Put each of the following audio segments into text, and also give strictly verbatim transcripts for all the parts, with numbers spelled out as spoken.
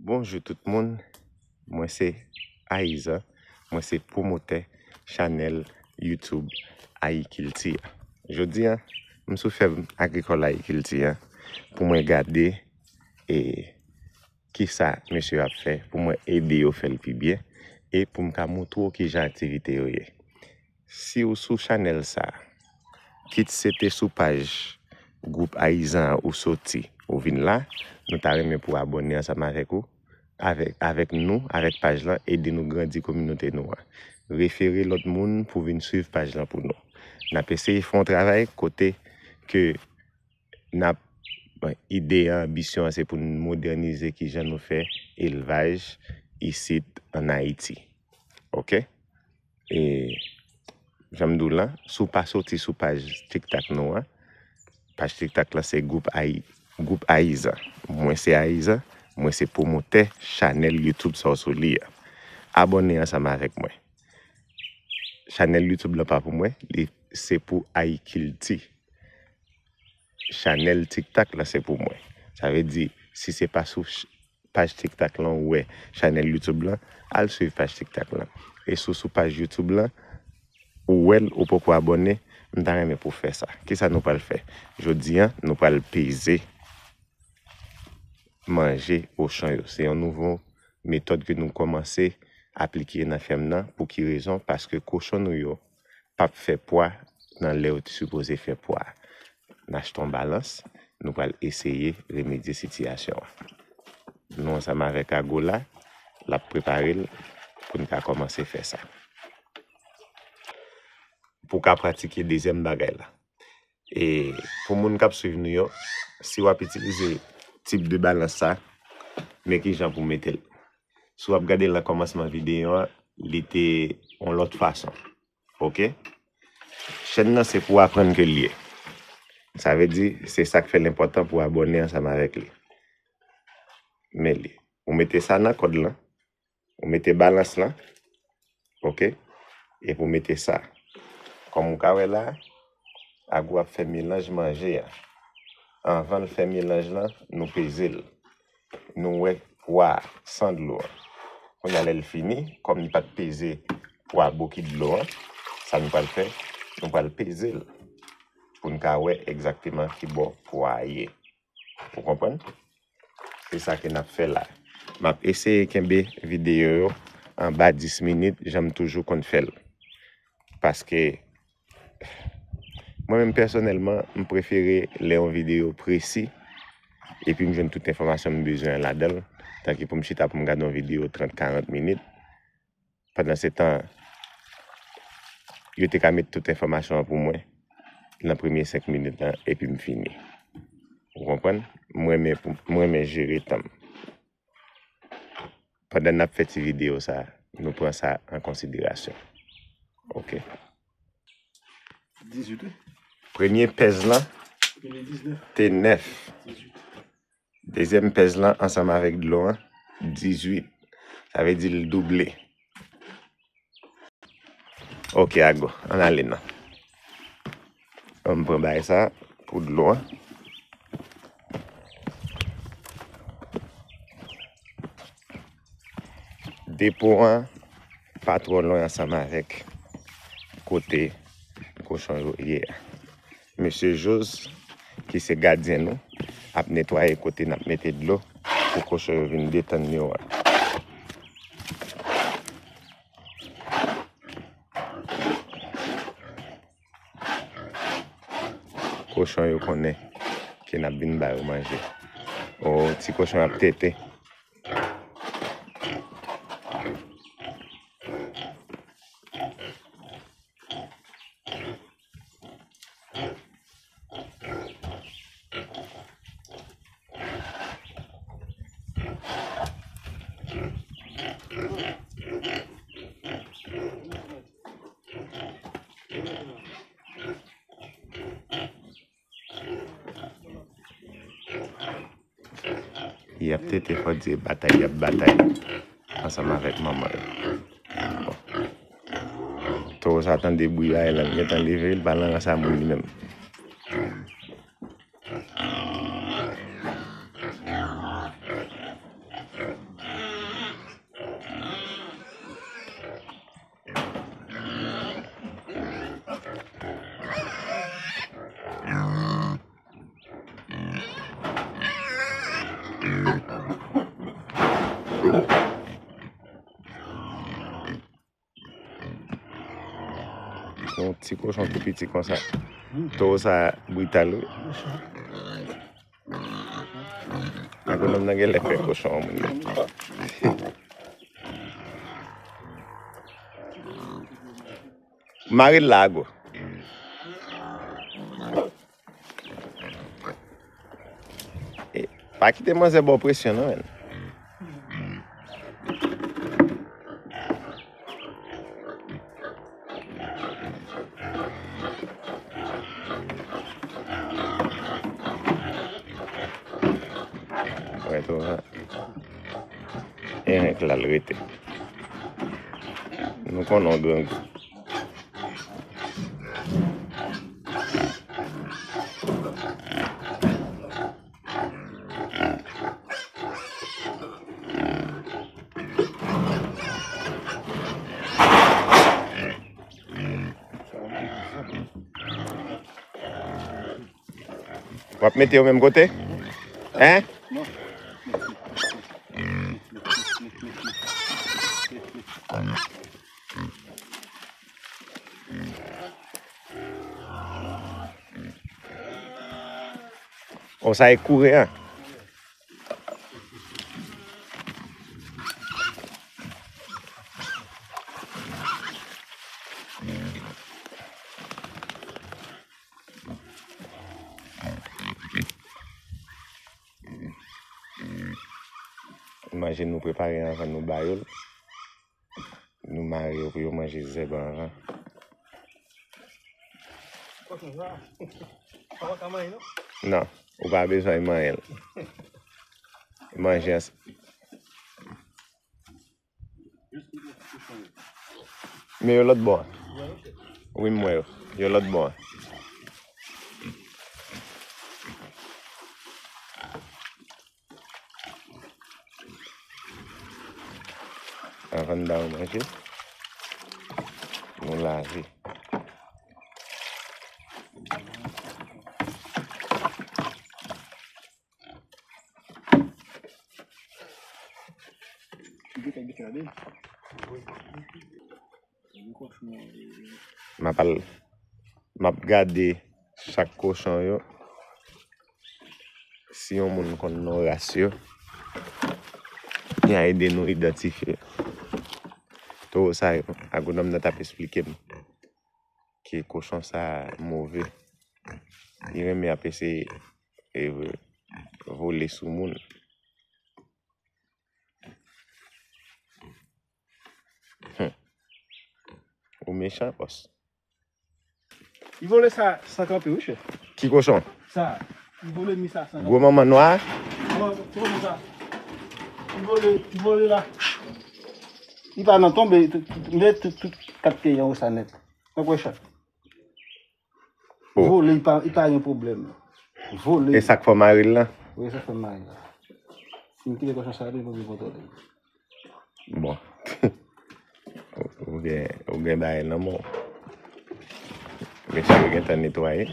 Bonjou tout moun, mwen se Ayizan, mwen se pwomotè chanèl YouTube Ayikilti a. Jodi a, m sou fèm agrikòl Ayikilti a pou mwen gade e kisa mesye yo ap fè, pou mwen ede yo fè l pi byen e pou m ka montre w kijan aktivite yo ye. Si w sou chanèl sa, kit se te sou paj gwoup Ayizan an ou soti, ou vin la, nou ta renmen pou w abòne ansanm avèk ou, avèk, avèk nou, avèk paj lan, ede nou grandi kominote nou an. Refere lòt moun pou vin swiv paj lan pou nou. N ap eseye fè yon travay kote ke n ap, bon, ide an, anbisyon an, se pou n modènize kijan nou fè elvaj isit ann Ayiti. Oke? E, jan m di w lan, si w pa soti sou paj TikTok nou an, paj TikTok lan se gwoup Ayi-, gwoup Ayizan. Mwen se Ayizan, mwen se pwomotè chanèl YouTube sa w sou li a. Abòne ansanm avèk mwen. Chanèl YouTube lan pa pou mwen, li se pou Ayikilti. Chanèl TikTok lan se pou mwen. Sa vle di, si se pa sou ch-, paj TikTok lan ou wè chanèl YouTube lan, al swiv paj TikTok lan. E si w sou paj YouTube lan, ou wè l, ou poko abòne, m ta renmen pou w fè sa. Kisa nou pral fè? Jodi a, nou pral peze manje kochon yo. Se yon nouvo metòd ke nou kòmanse aplike nan fèm nan. Pou ki rezon? Paske kochon nou yo p ap fè pwa nan lè yo te sipoze fè pwa. N achte yon balans, nou pral eseye remedye sitiyasyon an. Nou ansanm avèk Agola, l ap prepare l pou n ka kòmanse fè sa. Pou w ka pratike dezyèm bagay la. E pou moun k ap swiv nou yo, si w ap itilize tip de balans sa, men kijan pou w mete l. Si w ap gade l nan kòmansman videyo a, li te yon lòt fason. Oke? Chèn nan se pou w aprann ke l ye. Sa vle di, se sa k fè l enpòtan pou w abòne ansanm avèk li. Men li. Ou mete sa nan kòd lan. Ou mete balans lan. Oke? Epi w mete sa. Kòm ou ka wè la, Ago ap fè melanj manje a. Anvan l fè melanj lan, nou peze l. Nou wè pwa a san dlo an. Kounye a lè l fini, kòm li pa t peze pwa bokit dlo an, sa nou pral fè, nou pral peze l pou n ka wè egzakteman ki bò pwa a ye. Ou konprann? Se sa ke n ap fè la. M ap eseye kenbe videyo yo anba dis minit, jan m toujou konn fè l. Paske mwen menm pèsonèlman, m prefere lè yon videyo presi, epi m jwenn tout enfòmasyon m bezwen an ladan l, tanke pou m chita pou m gade yon videyo trant, karant minit. Pandan se tan, yo te ka met tout enfòmasyon an pou mwen nan premye senk minit lan, epi m fini. Ou konprann? Mwen renmen pou, mwen renmen jere tan m. Pandan n ap fè ti videyo sa, nou pran sa an konsiderasyon. Oke. Dizuit, wi. Premye pèz lan Premye diznèf. Te nèf. Dizuit. Dezyèm pèz lan ansanm avèk dlo an, dizuit. Sa vle di l double. Oke, Ago, ann ale non. An m pran bagay sa pou dlo an. Depo an pa twò lwen ansanm avèk kote kochon yo ye a. Mesye Jos, ki se gadyen nou, ap netwaye kote n ap mete dlo pou kochon yo vin detann yo a. Kochon yo konnen ke n ap vin ba yo manje. O, ti kochon ap tete. Y ap tete, fò di se batay y ap batay ansanm avèk manman yo. Bon. Towo sa tande bri bagay la, l gentan leve, l pa nan rans a moun li menm. Yon ti kochon tou piti konsa. Towo sa brital, wi. Agwonòm nan genlè fè kochon an moun. Mare l la, Agwo. E, pa kite manzè ba w presyon, non, menn. Wè, tou, hein. E, hein, k la l rete. Nou konnen w grangou. W ap mete yo menm kote? Hein? O, sa e koure a. Manje nou prepare anvan nou ba yo l. Nou mare yo pou yo manje zèb anvan. Kochon sa, pa ka manyen, non? Non, ou pa bezwen manyen l. Manje an. Men yo lòt bò a. Wi, m wè yo. Yo lòt bò a. Anvan n ba yo manje, nou lave. M ap al, m ap gade chak kochon yo. Si yon moun konn non ras yo, li a ede nou idantifye towo sa yo. Agwonòm nan t ap esplike m ke kochon sa move. Li renmen ap eseye, e, vole sou moun. Hmm. Ou mechan, bòs. Li vole sa san kanpe, wi, chèf. Ki kochon? Sa. Li vole mi sa san kanpe. Gwo manman nwa a? Gwo, gwo manman sa. Li vole, li vole la. Li pa nan tonbe, men tout, tout kat pye an sa nèt. Mwen kwè chèf. Oh. Vole, li pa, li pa gen pwoblèm. Vole. E sa k fè w mare l lan? Wi, sa k fè m mare l lan. Si m kite kochon sa, li pa vin kontwole m. Bon. Ou gen, ou gen bagay nan men w. Mesye yo gentan netwaye.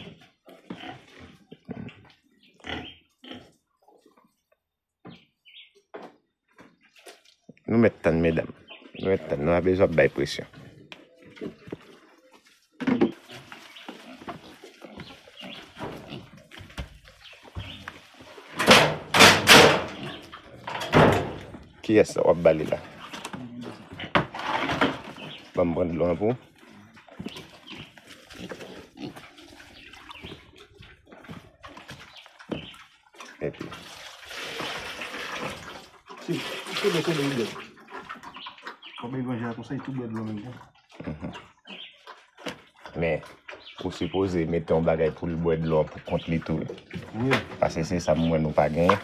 Nou mèt tann, medam. Nou mèt tann. Nou pa bezwen ap bay presyon. Kiyès w ap ba li la? Ban m pran dlo an pou ou. Epi. Si, si, si, si, si, si. Kòm evanjil la konsa, li tou bwè dlo menm jan. Mhm. Men, ou sipoze mete yon bagay pou l bwè dlo an pou kont li tou. Wi. Paske se sa m wè nou pa genyen.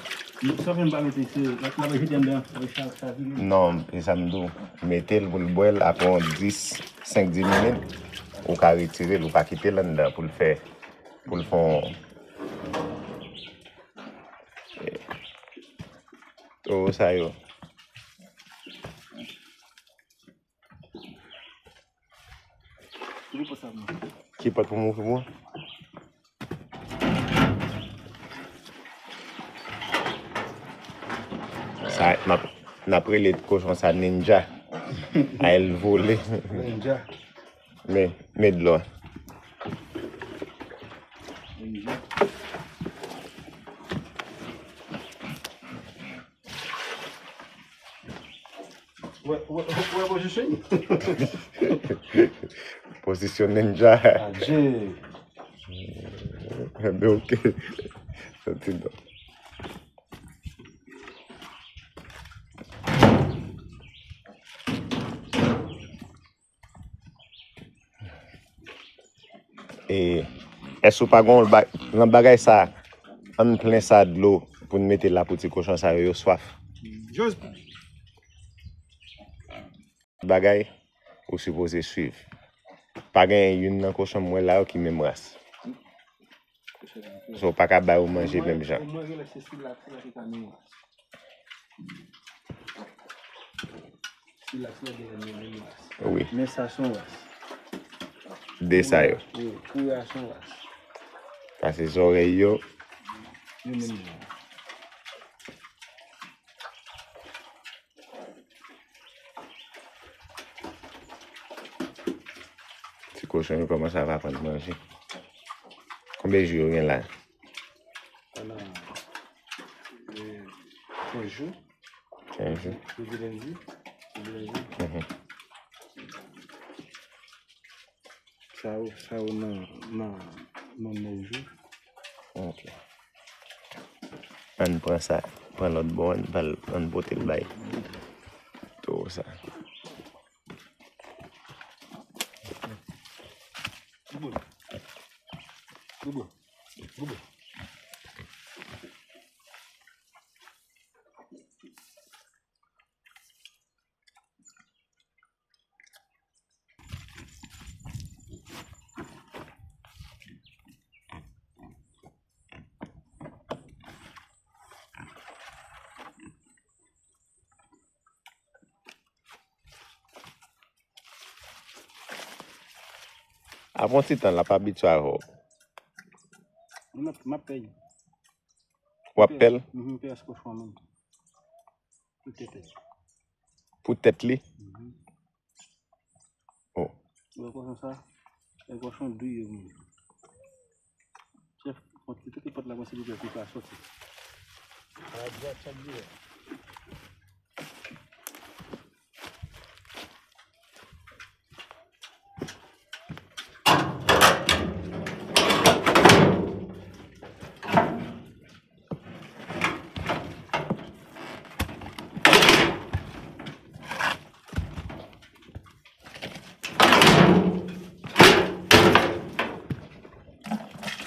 Sa fè m pa mete, se, l ap, l ap jete anndan, l ap chavire. Non, e sa m di w, mete l pou l bwè l, apre yon dis, senk dis minit, ou ka retire l, ou pa kite l anndan pou l fè, pou l fè yon, e, towo sa yo. Ki pòt pou m ouvri pou ou? A, m ap, n ap rele kochon sa Ninja. A, el vole. Ninja. Men, men dlo a. Ninja. Wè, wè, wè pozisyon. Pozisyon Ninja. Adje. Enben, oke. Soti non. E, èske w pa gon ba-, nan bagay sa, ann plen sa dlo pou n mete la pou ti kochon sa yo, yo swaf. Bagay, ou sipoze swiv. Pa gen youn nan kochon m wè la yo ki menm ras. So, w pa ka ba yo manje menm jan. Omwen, omwen, genlè se sila, sila ki ka menm ras. Sila, sila genlè menm, menm ras. Wi. Men sa se yon ras. De sa yo. Wi, kou a se yon ras. Pase zòrèy yo. Yo menm jan. Ti kochon yo kòmanse ap aprann manje. Konbyen jou yo gen la? Sa nan, e, kenz jou. Kenz jou. Jodi lendi. Jodi lendi. Mhm. Sa yo, sa yo nan, nan, nan nèf jou. Ok. Ann pran sa, pran lòt bò, ann pral, ann pote l bay towo sa. Apre yon ti tan, l ap abitye avè w. M ap, m ap pèy. W ap pèy l? Mhm, pèy kochon an menm. Pou tèt li. Pou tèt li? Mhm. Oh. Ou wè kochon sa? E kochon dou yo menm. Chèf, fò kite pòt la konsa pou l ka soti. A la dwat, chak dwat.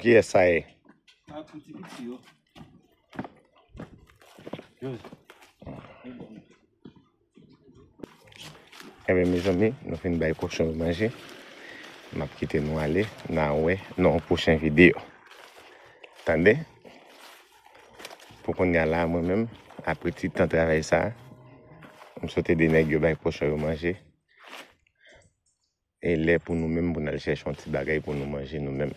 Kiyès sa ye? Sa pou ti piti yo. Enben, mezanmi, nou fin bay kochon yo manje. M ap kite nou ale. N a wè nan yon pwochen videyo. Tande? Pou kounye a la, mwen menm, apre ti tan travay sa, m sot ede nèg yo bay kochon yo manje. E lè pou nou menm, pou n al chèche yon ti bagay pou nou manje nou menm.